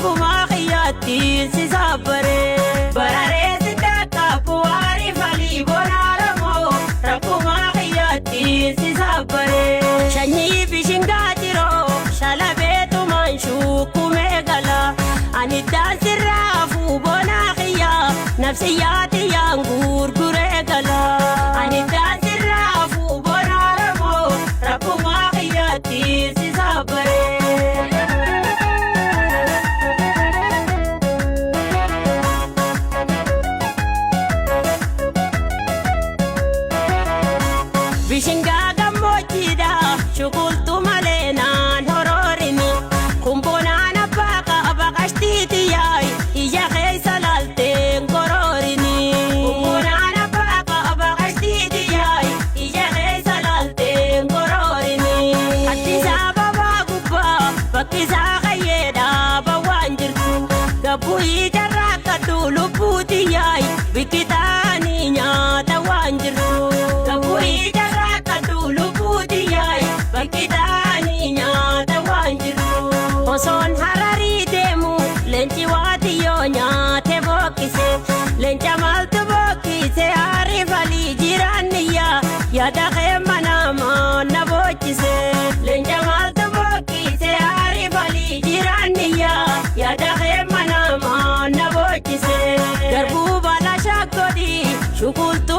Rabbumaa kiyyaatti si saabbare. Bararee si dhaqqabu waarifalii bonaaramoo rabbumaa kiyyaatti si saabbare. Shanyii bishingaa jiroo shalabeetumaan shuukumee gala. Ani daansirraa bonaa kiyyaa nafsiyyaati yaan gurguree gala. Ani daansirraa bonaaramoo rabbumaa kiyyaatti si saabbare. Bishingaa gammoojjiidha shukultu malee naan horoorini kumboonaan abbaa qaba qashtiiti yaa'i ija keessa laalteen koroorini. Kumboonaan abbaa qaba qashtiiti yaa'i ija keessa laalteen koroorini. Addisaa babaa gubbaa bakkisaa qayyeedha bawwaan jirtu gabbuu ijarraa kadhu lubbuuti yaa'i biqitaanii nyaata waan jirtu. Gabbuu ijarraa kadhu lubbuuti yaa'i biqitaanii nyaata waan jirtu. Osoon hararii deemu leenci waatiyyoo nyaate bookkise leenca maaltu bookkise haarifalii jiraanniyyaa yaada kee manaamaa na boochise. Leenca maaltu bookkise haarifalii jiraanniyyaa yaada kee manaamaa na boochise. Garbuu baala shaakkodii shukultu.